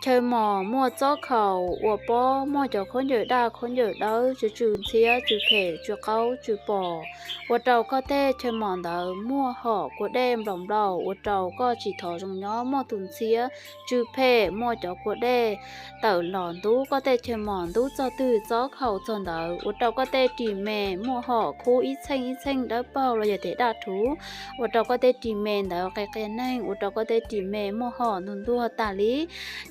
chaw mos muaj txob khaus ua pob, muaj cov khaub ncaws daj khaub ncaws dawb tsw tsw ntxhiab tsw phem tsw qaub tsw pos, ua rau koj tej chaw mos ntawd muaj hom kua dej nplaum nplaum, ua rau koj tsis thov zoo nyob, muaj tus ntxhiab tsw phem, muaj cov kua dej tawm los ntub koj tej chaw mos, ntub txog twg txob khaus txog ntawd, ua rau koj tej ris me muaj hom khub ib txheej ib txheej dawb paug los yog tias daj rhuv, ua rau koj tej ris me ntawd qia qia neeg, ua rau koj tej ris me muaj hom ntuag ntuag tas li.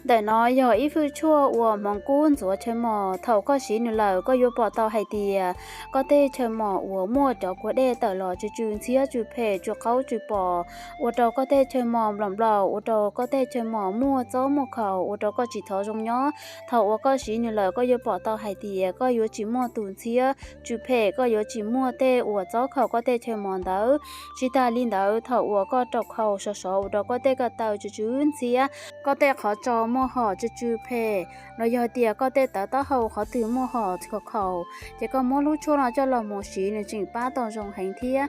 Ntawm no yog ib fwj tshuaj uas hmoov kub ntxuav chaw mos, thaum koj siv nws lawm koj yuav pom tau hais tias koj tej chaw mos uas muaj cov kua dej tawm los tsw tsw ntxhiab tsw phem tsw qaub tsw pos, ua rau koj tej chaw mos nplaum nplaum, ua rau koj tej chaw mos muaj txob muaj khaus, ua rau koj tsis thov zoo nyob. Thaum uas koj siv nws lawm koj yuav pom tau hais tias koj yuav tsis muaj tus ntxhiab tsw phem, koj yuav tsis muaj tej uas txob khaus koj tej chaw mos ntawd. Tsis tas li ntawd, thaum uas koj rau khaus sov sov ua rau koj tej ko taw tsw tsw ntxhiab, koj tej qhov tso muaj hom tsw tsw phem, los yog tias koj tej tawv taub hau qhov twg muaj hom khaus khaus, ces koj muab lub tshuaj no coj los mus siv nws tseem pab tau zoo heev thiab.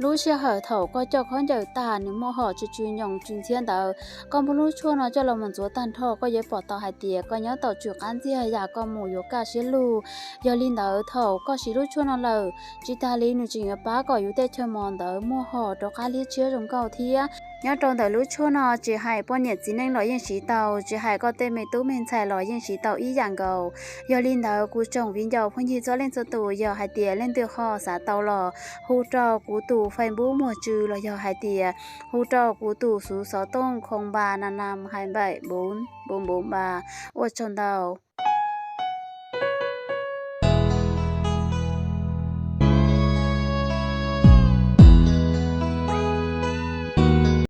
Lub sij hawm thaum koj coj khaub ncaws tag nws muaj hom tsw tsw nyoos tsw ntxhiab ntawd, koj muab lub tshuaj no coj los mus ntxuav tag nrho koj yuav pom tau hais tias koj nyob tau tsw qab ntxiag yam koj mus yuav kaj siab lug. Yog li ntawd thaum koj siv lub tshuaj no lawm, tsis tas li nws tseem yuav pab kom yus tej chaw mos ntawd muaj hom rov qab liab tshiab zoo nkauj thiab. Nyob rau ntawm lub tshuaj no tsis hais poj niam txiv neej los yeej siv tau, tsis hais koj tej me tub me ntxhais los yeej siv tau ib yam nkaus. Yog li ntawd kuv tsoom viv ncaus phooj ywg txhua leej txhua tus, yog hais tias leej twg ho xav tau los hu rau kuv tus Facebook Muag Tsw los yog hais tias hu rau kuv tus xuv xov tooj khoo npa na nam hais npaim npuv npuv npuv npa. Ua tsaug ntau.